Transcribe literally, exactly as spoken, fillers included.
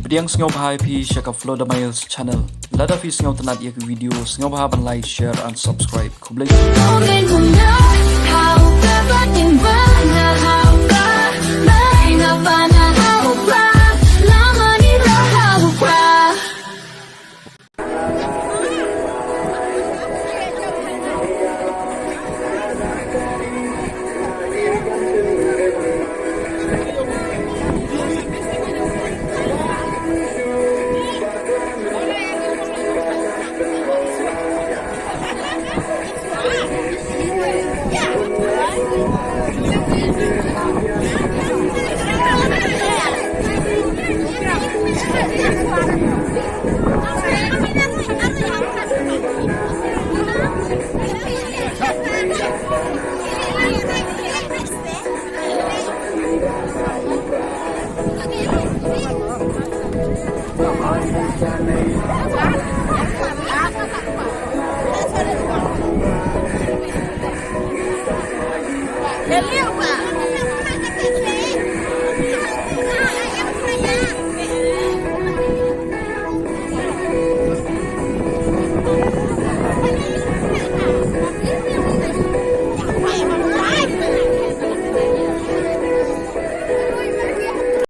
Pdiang sngewbha ïa phi sha ka Flow the Miles channel. Lada phi sngewtynnat ïa ka video, sngewbha ban like, share and subscribe. Khublei.